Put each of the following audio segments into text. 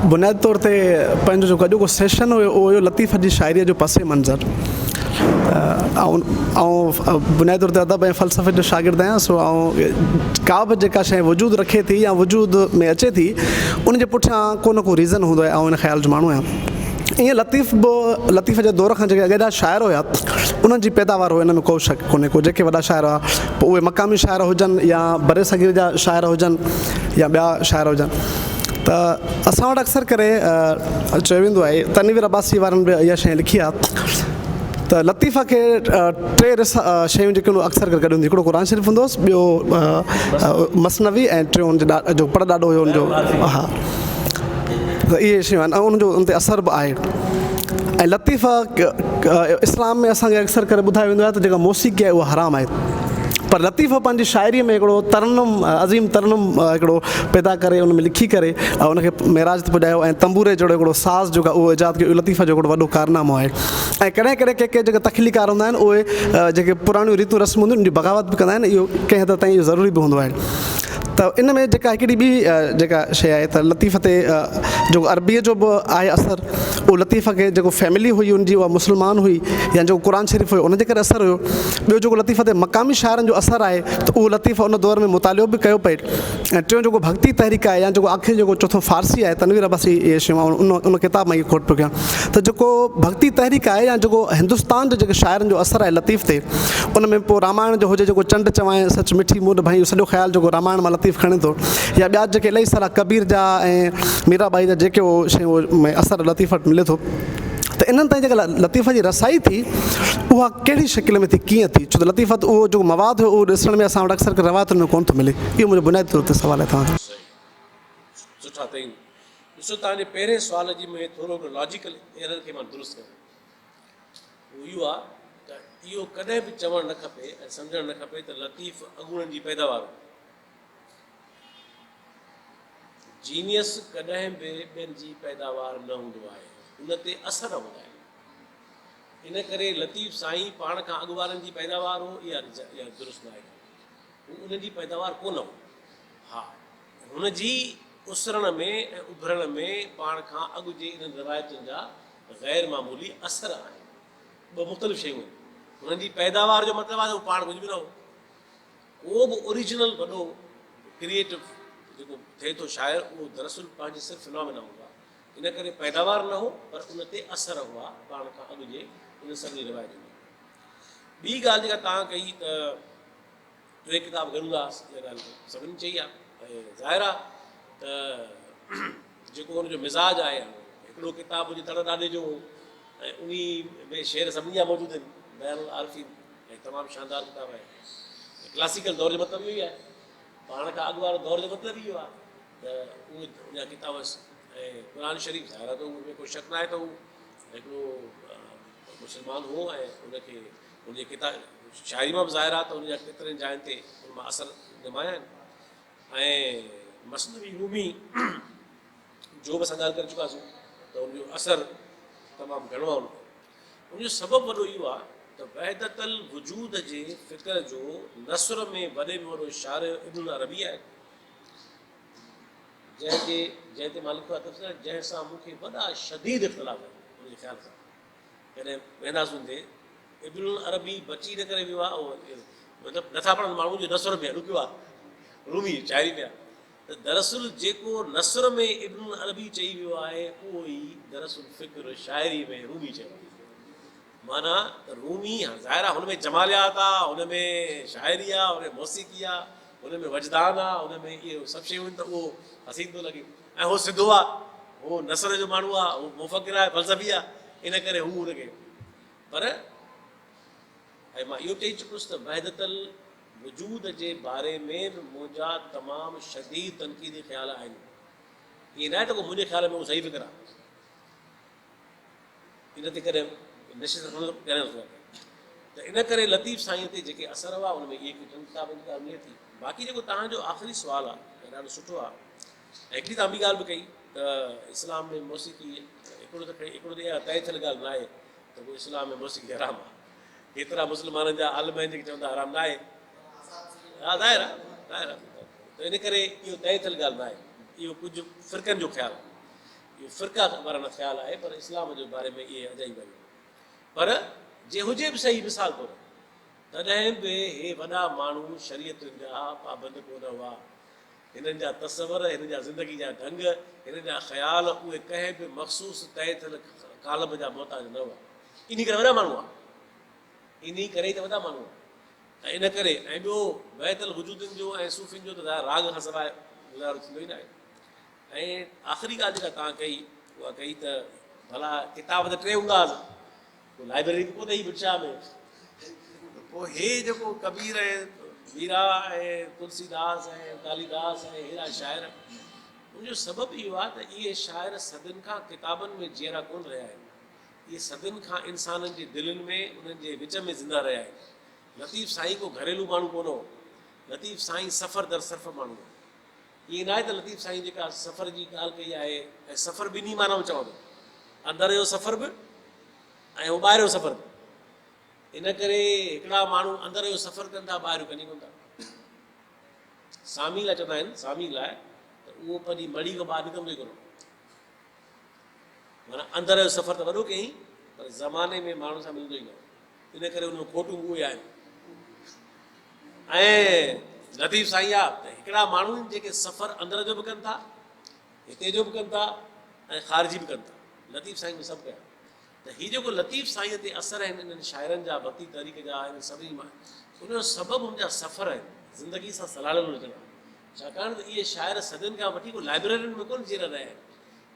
بنيادي طور تي پنهنجو جيڪو اڄوڪو سيشن هيو اهو هيو لطيف جي شاعريء جو پس منظر ته آئون آئون بنيادي طور تي ادب ۽ فلسفي جو شاگرد آهيان سو آئون ڪا به جيڪا شيء وجود رکي ٿي يا وجود ۾ اچي ٿي ان جي پٺيان ڪو نه ڪو ريزن هوندو آهي آئون ان خيال جو ماڻهو آهيان ائين لطيف به لطيف جي دور کان جيڪي اڳيان جا شاعر هيا انهن جي پيداوار هئي ان ۾ ڪو شڪ ڪونهي ڪو جيڪي وڏا شاعر هئا پوء اهي مقامي شاعر هجن يا برصغير جا شاعر هجن يا ٻيا شاعر هجن ته اسان وٽ اڪثر ڪري چيو ويندو آهي تنوير عباسي وارن به اها شيء لکي آهي ته لطيفه کي ٽي رس شيون جيڪي هونديون اڪثر ڪري گڏ هونديون هڪڙو قرآن شريف هوندو هوس ٻيو مثنوي ۽ ٽيون ان جو پڙ ڏاڏو هيو ان جو ها ته اهي شيون آهن ۽ ان جو ان تي اثر به آهي ۽ لطيفه اسلام ۾ اسانکي اڪثر ڪري ٻڌايو ويندو آهي ته جيڪا موسيقي آهي اها حرام آهي پر لطيفه پنهنجي شاعريء ۾ هڪڙو ترنم عظيم ترنم هڪڙو پيدا ڪري ان ۾ لکي ڪري ۽ ان کي معراج تي پڄايو ۽ تنبوري جهڙو هڪڙو ساز جيڪو آهي اهو ايجاد ڪيو اهو لطيفه جو هڪڙو وڏو ڪارنامو آهي ۽ ڪڏهن ڪڏهن ڪي ڪي جيڪي تخليقار هوندا آهن اهي جيڪي پراڻيون ريتون رسمون هونديون آهن ان جي بغاوت به ڪندا آهن اهو ڪنهن حد تائين اهو ضروري به هوندو آهي ته ان ۾ جيڪا هڪڙي ٻي جيڪا شيء آهي ته لطيف تي جيڪو عربيء جو به آهي اثر اهو لطيف کي جيڪو فيملي هئي ان جي اها مسلمان هئي يا جيڪو قرآن شريف هيو ان جي ڪري اثر هيو ٻيو جيڪو لطيف تي مقامي شاعرن جو اثر آهي ته اهو لطيف ان دور ۾ مطالعو به ڪيو پئي ۽ ٽيون جيڪو ڀڳتي تحريڪ آهي يا جيڪو آخر جيڪو چوٿون فارسي آهي تنوير عباسي اهي شيون آئون ان ان ڪتاب مان اهي کوٽ پيو ڪيان ته جيڪو ڀڳتي تحريڪ آهي يا جيڪو هندستان جي جيڪي شاعرن جو اثر آهي لطيف تي ان ۾ پوء رامائڻ جو هجي جيڪو چنڊ چوائين سچ مٺي مون ڀائي اهو سڄو خيال جيڪو رامائڻ مان لطيف کڻي ٿو يا ٻيا جيڪي الاهي سارا ڪبير جا ۽ ميرا ٻائي جا جيڪي اهو شيون ۾ اثر لطيف وٽ ملي ٿو ته انهن تائين جيڪا لطيف جي رسائي ٿي اها ڪهڙي شڪل ۾ ٿي ڪيئن ٿي ڇو ته لطيف وٽ اهو جيڪو مواد هيو اهو ڏسڻ ۾ اسان وٽ اڪثر ڪري روايتن ۾ ڪونه ٿو ملي اهو منهنجو بنيادي طور تي سوال آهي توهان کان. صحيح سٺا تئين ڏسو توهان جي پهرين سوال جي ۾ ٿورو هڪڙو لاجيڪل ايرر کي مان درست ڪيان اهو اهو آهي ته اهو ڪڏهن به چوڻ نه کپي ۽ سمجهڻ نه کپي ته لطيف اڳوڻن جي پيداوار هو. جينيس ڪڏهن به ٻين جي پيداوار نه هوندو آهي، ان تي اثر هوندا آهن. ان ڪري لطيف سائين پاڻ کان اڳ وارن جي پيداوار هو اها درست ناهي ڳالهه. هو انهن جي پيداوار ڪونه هو. ها هن جي اسرڻ ۾ ۽ اڀرڻ ۾ پاڻ کان اڳ جي انهن روايتن جا غير معمولي اثر آهن. ٻه مختلف شيون آهن. هنن جي پيداوار جو مطلب آهي ته هو پاڻ ڪجهه به نه هو. ڪو به اوريجنل وڏو ڪريئيٽو جيڪو ٿئي ٿو شاعر اهو دراصل پنهنجي صرف فنامينا هوندو آهي ان ڪري پيداوار نه هو پر ان تي اثر هئا پاڻ کان اڳ جي ان سڀني روايتن جا. ٻي ڳالهه جيڪا توهان ڪئي ته ٽي ڪتاب گڏ هوندا هئا اها ڳالهه ته سڀني چئي آهي ۽ ظاهر آهي ته جيڪو هن جو مزاج آهي هڪڙو ڪتاب هجي تڙ ڏاڏي جو هو ۽ انهي ۾ شعر سڀني جا موجود آهن بيان العارفين ۽ تمام شاندار ڪتاب آهي. ڪلاسيڪل دور جو مطلب اهو ئي آهي. پاڻ کان اڳ وارو دور جو مطلب ئي اهو آهي ته اهي ان جا ڪتاب ۽ قرآن شريف ظاهر آهي ته ان ۾ ڪو شڪ ناهي ته هو هڪڙو مسلمان هو ۽ ان کي ان جي ڪتاب شاعري مان به ظاهر آهي ته ان جا ڪيترن جاين تي ان مان اثر نمايان آهن ۽ مثنوي رومي جو به اسان ڳالهه ڪري چڪاسون ته ان جو اثر تمام گهڻو آهي ان تي. ان جو سبب وڏو اهو آهي ته وحدت الوجود جي فڪر جو نثر ۾ وڏي ۾ وڏو شارح ابن العربي آهي، جنهن جي جنهن تي مان لکيو آهي تفسير جنهن سان مون کي وڏا شديد اختلاف آهن ان جي خيال سان ڪڏهن وينداسون تي ابن العربي بچي ان ڪري ويو آهي مطلب نٿا پڙهن ماڻهو جو نثر ۾ ڏکيو آهي رومي شاعري ۾ آهي ته دراصل جيڪو نثر ۾ ابن العربي چئي ويو آهي اهو ئي دراصل فڪر شاعري ۾ رومي چيو آهي. معنيٰ ته رومي هاڻ ظاهر آهي هن ۾ جماليات آهي، هن ۾ شاعري آهي، هن ۾ موسيقي آهي، هن ۾ وجدان آهي، هن ۾ اهي سڀ شيون آهن ته اهو حسين ٿو لڳي ۽ هو سڌو آهي، هو نثر جو ماڻهو آهي، هو مفڪر آهي، فلسفي آهي، ان ڪري هو هن کي پر ۽ مان اهو به چئي چڪس ته وحدت الوجود جي باري ۾ به منهنجا تمام شديد تنقيدي خيال آهن. ائين ناهي ته ڪو منهنجي خيال ۾ اهو صحيح فڪر آهي. ان تي ڪڏهن نشست ڪڏهن نٿو ڪري. ته ان ڪري لطيف سائين تي جيڪي اثر هئا ان ۾ اهي ٽن ڪتابن جي ڳالهه ملي ٿي. باقي جيڪو توهان جو آخري سوال آهي ۽ ڏاڍو سٺو آهي ۽ هڪڙي توهان ٻي ڳالهه به ڪئي ته اسلام ۾ موسيقي هڪڙو ته کڻي هڪڙو ته اها طئي ٿيل ڳالهه ناهي ته پوء اسلام ۾ موسيقي حرام آهي. ڪيترا مسلمانن جا عالم آهن جيڪي چون ٿا حرام ناهي. ها ظاهر آهي ظاهر آهي ته ان ڪري اهو طئي ٿيل ڳالهه ناهي. اهو ڪجهه فرقن جو خيال آهي. اهو فرقه وارانه خيال آهي پر اسلام جي باري ۾ اهي اجائي ڳالهيون آهن. پر جي هجي به صحيح مثال طور تڏهن به هي وڏا ماڻهو شريعتن جا پابند ڪونه هئا. هنن جا تصور، هنن جا زندگي جا ڍنگ، هنن جا خيال اهي ڪنهن به مخصوص طئي ٿيل قالب جا محتاج نه هئا. انهي ڪري وڏا ماڻهو هئا. انهي ڪري ئي ته وڏا ماڻهو هئا. ۽ ان ڪري ۽ ٻيو وحدت الوجودين جو ۽ صوفين جو ته ظاهر راڳ کان سواء گذارو ٿيندو ئي ناهي. ۽ آخري ڳالهه جيڪا توهان ڪئي اها ڪئي ته ڀلا ڪتاب ته ٽي هوندا هئا پوء لائبريري به ڪونه هئي ڀٽشاهه ۾ ته پوء هي جيڪو ڪبير ۽ ميرا ۽ تلسي داس ۽ ڪاليداس ۽ هيڙا شاعر ان جو سبب اهو آهي ته اهي شاعر صدين کان ڪتابن ۾ جيئرا ڪونه رهيا آهن اهي صدين کان انسانن جي دلين ۾ انهن جي وچ ۾ زنده رهيا آهن لطيف سائين ڪو گهريلو ماڻهو ڪونه هو لطيف سائين سفر در سفر ماڻهو هو ائين ناهي ته لطيف سائين جيڪا سفر جي ڳالهه ڪئي آهي ۽ سفر ٻنهي معنائون چوان ٿو اندر جو سفر به ۽ هو ٻاهريون سفر به ان ڪري هڪڙا ماڻهو اندر جو سفر ڪن ٿا ٻاهريون ڪن ئي ڪونه ٿا سامي لاء چوندا آهن سامي لاء ته اهو پنهنجي مڙهي کان ٻاهر نڪرندو ئي ڪونه معنيٰ اندر جو سفر ته وڏو ڪيائين پر زماني ۾ ماڻهن سان ملندو ئي نه هو ان ڪري ان ۾ کوٽون به اهي آهن ۽ لطيف سائين آ ته هڪڙا ماڻهو آهن جيڪي سفر اندر جو به ڪن ٿا هتي جو به ڪن ٿا ۽ خارجي به ڪن ٿا لطيف سائين به سڀ ڪيا ته هي جيڪو لطيف سائين تي اثر آهن انهن شاعرن جا ڀڳتي تحريڪ جا انهن سڀني مان ان جو سبب ان جا سفر آهن زندگي سان سلهاڙيل هجڻ ڇاڪاڻ ته اهي شاعر صدين کان وٺي ڪو لائبريرين ۾ ڪونه جيئرا رهيا آهن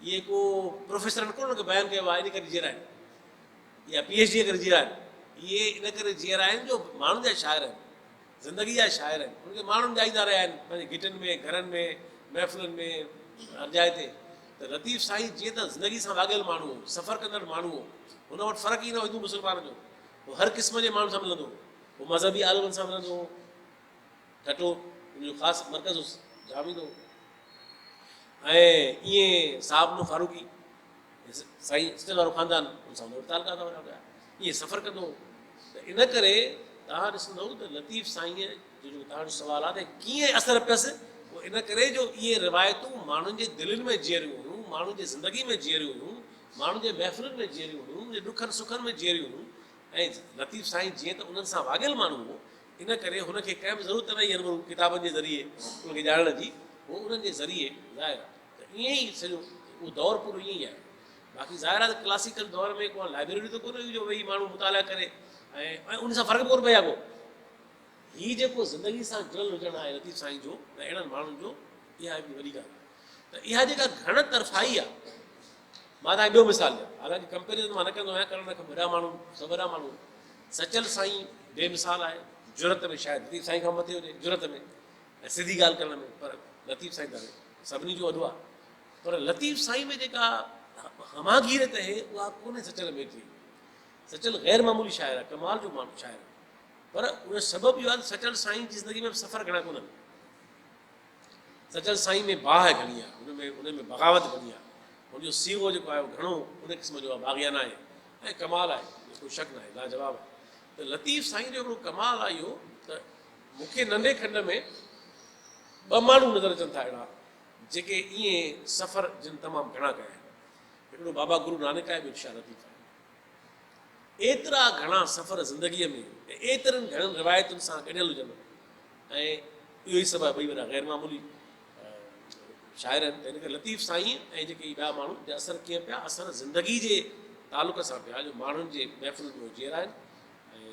اهي ڪو پروفيسرن ڪونه ان کي بيان ڪيو آهي ان ڪري جيئرا آهن يا پي ايڇ ڊي ڪري جيئرا آهن اهي ان ڪري جيئرا آهن جو ماڻهن جا شاعر آهن زندگي جا شاعر آهن ان کي ماڻهن ڳائيندا رهيا آهن پنهنجي گهٽين ۾ گهرن ۾ محفلن ۾ هر جاء تي ته لطيف سائين جيئن ته زندگي سان واڳيل ماڻهو هو سفر ڪندڙ ماڻهو هو هن وٽ فرق ئي نه هو هندو مسلمان جو هو هر قسم جي ماڻهن سان ملندو هو هو مذهبي عالمن سان ملندو هو ٺٽو ان جو خاص مرڪز هو جام ايندو هو ۽ ائين صاحب نو فاروقي سائين سچل وارو خاندان ان سان وڏا تعلقات هئا پيا ائين سفر ڪندو هو ته ان ڪري توهان ڏسندو ته لطيف سائين جو جيڪو توهان جو سوال آهي ته ڪيئن اثر پيس اهو ان ڪري جو اهي روايتون ماڻهن جي دلين ۾ جيئريون هيون ماڻهن جي زندگي ۾ جيئريون هيون ماڻهن جي محفلن ۾ جيئريون هيون انهن جي ڏکن سکن ۾ جيئريون هيون ۽ لطيف سائين جيئن ته انهن سان واڳيل ماڻهو هو ان ڪري هن کي ڪنهن به ضرورت نه هئي هن ڪتابن جي ذريعي ان کي ڄاڻڻ جي هو انهن جي ذريعي ظاهر آهي ته ائين ئي سڄو اهو دور پورو ائين ئي آهي. باقي ظاهر آهي ته ڪلاسيڪل دور ۾ ڪو لائبريري ته ڪونه هئي جو ويهي ماڻهو مطالعا ڪري ۽ ان سان فرق به ڪونه پئي آ ڪو. هي جيڪو زندگي سان جڙيل هجڻ آهي لطيف سائين جو ۽ اهڙن ماڻهن جو اها هڪڙي وڏي ڳالهه آهي ته اها جيڪا گهڻ طرفائي آهي مان توهان کي ٻيو مثال ڏيان حالانڪه ڪمپيريزن مان نه ڪندو آهيان ڪرڻ کان وڏا ماڻهو سڀ وڏا ماڻهو سچل سائين بي مثال آهي جرئت ۾ شايد لطيف سائين کان مٿي هجي جرئت ۾ ۽ سڌي ڳالهه ڪرڻ ۾ پر لطيف سائين ته سڀني جو وڏو آهي پر لطيف سائين ۾ جيڪا هماگيريت آهي اها ڪونهي سچل ۾ ايتري سچل غير معمولي شاعر آهي ڪمال جو ماڻهو شاعر آهي پر ان جو سبب اهو آهي ته سچل سائين جي زندگي ۾ به سفر گهڻا ڪونهن سچل سائين ۾ باهه گهڻي آهي ان ۾ ان ۾ بغاوت گهڻي آهي ان جو صيغو جيڪو آهي گهڻو ان قسم جو آهي باغيانه آهي ۽ ڪمال آهي ڪو شڪ نه آهي لاجواب آهي ته لطيف سائين جو هڪڙو ڪمال آهي اهو ته مون کي ننڍي کنڊ ۾ ٻه ماڻهو نظر اچن ٿا اهڙا جيڪي ائين سفر جن تمام گهڻا ڪيا آهن. هڪڙو بابا گرو نانڪ آهي ٻيو شاهه لطيف آهي. ايترا گهڻا سفر زندگيء ۾ ۽ ايترين گهڻين روايتن سان ڳنڍيل هجن ۽ اهو ئي سبب آهي ٻئي وڏا غير معمولي شاعر آهن ته ان ڪري لطيف سائين ۽ جيڪي ٻيا ماڻهو جا اثر ڪيئن پيا اثر زندگي جي تعلق سان پيا جو ماڻهن جي محفلن ۾ جيئرا آهن ۽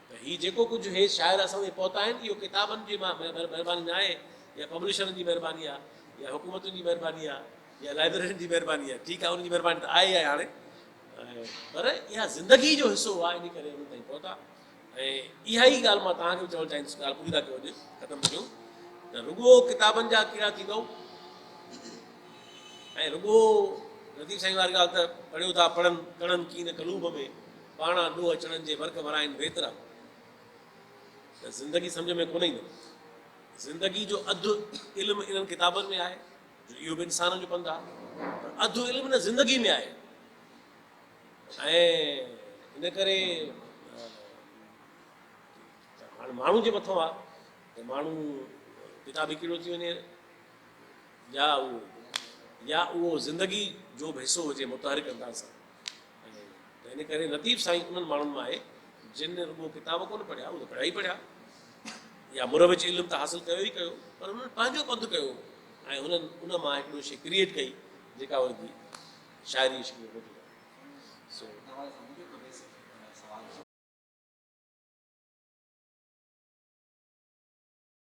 ته هي جيڪو ڪجهه هي شاعر اسان تائين پهتا آهن اهو ڪتابن جي مهرباني نه آهي يا پبلشرن جي مهرباني آهي يا حڪومتن جي مهرباني آهي يا لائبريرين جي مهرباني آهي ٺيڪ آهي انهن جي مهرباني ته آهي ئي آهي هاڻي پر اها زندگي جو حصو آهي ان ڪري انهن تائين پهتا ۽ اها ئي ڳالهه مان توهان کي به چوڻ چاهيندس ڳالهه پوري ٿا ڪيون اڄ ختم ڪيون ته رڳو ڪتابن جا ڪيڙا ٿيندو ۽ رڳو لطيف سائين واري ڳالهه ته پڙهيو ٿا پڙهن ڪڙن ڪين قلوب ۾ پاڻا ڏوهه چڻن جي ورق ورائين ويترا ته زندگي سمجهه ۾ ڪونه ايندو. زندگي جو اڌ علم انهن ڪتابن ۾ آهي جو اهو به انسانن جو پنڌ آهي پر اڌ علم ان زندگي ۾ آهي ۽ ان ڪري هاڻي ماڻهو جي مٿو آهي ته ماڻهو ڪتابي ڪيڙو ٿي وڃي يا اهو يا اهو زندگي جو به حصو هجي متحرڪ انداز سان ۽ ته ان ڪري لطيف سائين انهن ماڻهن مان آهي جن رڳو ڪتاب ڪونه پڙهيا، اهي ته پڙهيا ئي پڙهيا يا مروج علم ته حاصل ڪيو ئي ڪيو پر انهن پنهنجو پنڌ ڪيو ۽ انهن ان مان هڪڙو شيء ڪريئيٽ ڪئي جيڪا انهن جي شاعري جي شڪل ۾ موجود آهي. سو.